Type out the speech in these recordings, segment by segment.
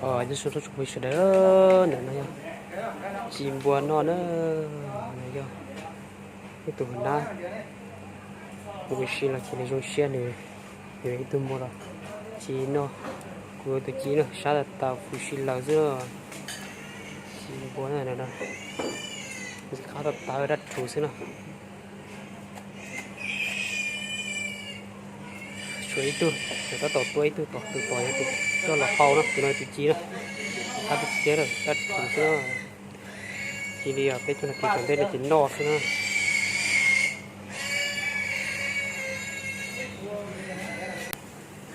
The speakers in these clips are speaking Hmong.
Nyob zoo tsoom phooj ywg sawv daws, ntawm no yog ci npua noj na, no yog ib tug nab, mus ua si los cia li zoo siab nws, nws ib tug npua los ci noj. Kuv tus ci no sab tas tas huv si lawm xwb. Ci npua na, ntxim qab tas tas dab rhuv xwb na. Tshuav ib tug, tab tom tua ib tug tom, tus tom yog tus coj los hau na, tus no tus ci na. Qab tiag tiag na, dab rhuv xwb na. Cia li peb caug nas this tom ntej no ces noj xwb na.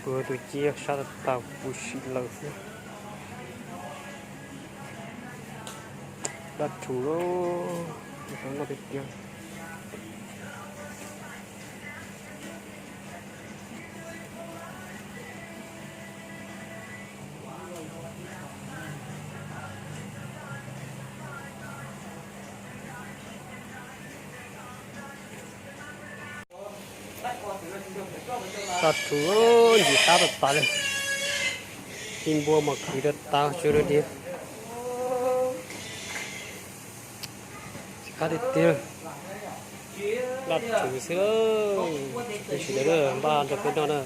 Kuv tus ci sab tas tas huv si lawm xwb. Dab rhuv lawm, noj tiag tiag. Dab rhuv, ntxim qab tas tas li. Ci npua mas khwv tas tas tsuas rau diav. Ntxim qab tiag tiag. Dab rhuv xwb. Peb sawv daws npaj nrog peb noj na.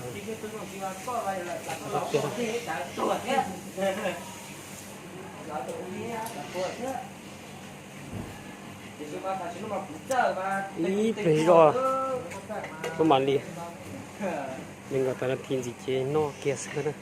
Ib pliag zoj, kuv mam li li nkawd tas nas this ntxiv ces noj kiag xwb na.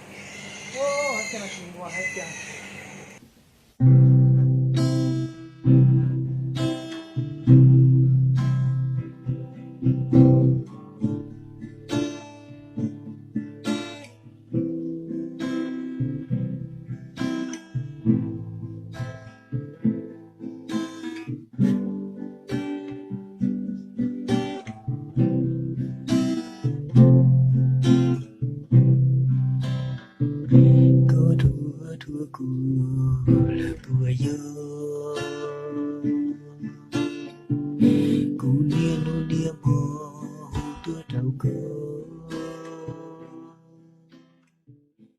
Koj dhuav dhuav kuv lawm puas yog? Kuv niaj hnub niaj hmo hu tuaj rau koj.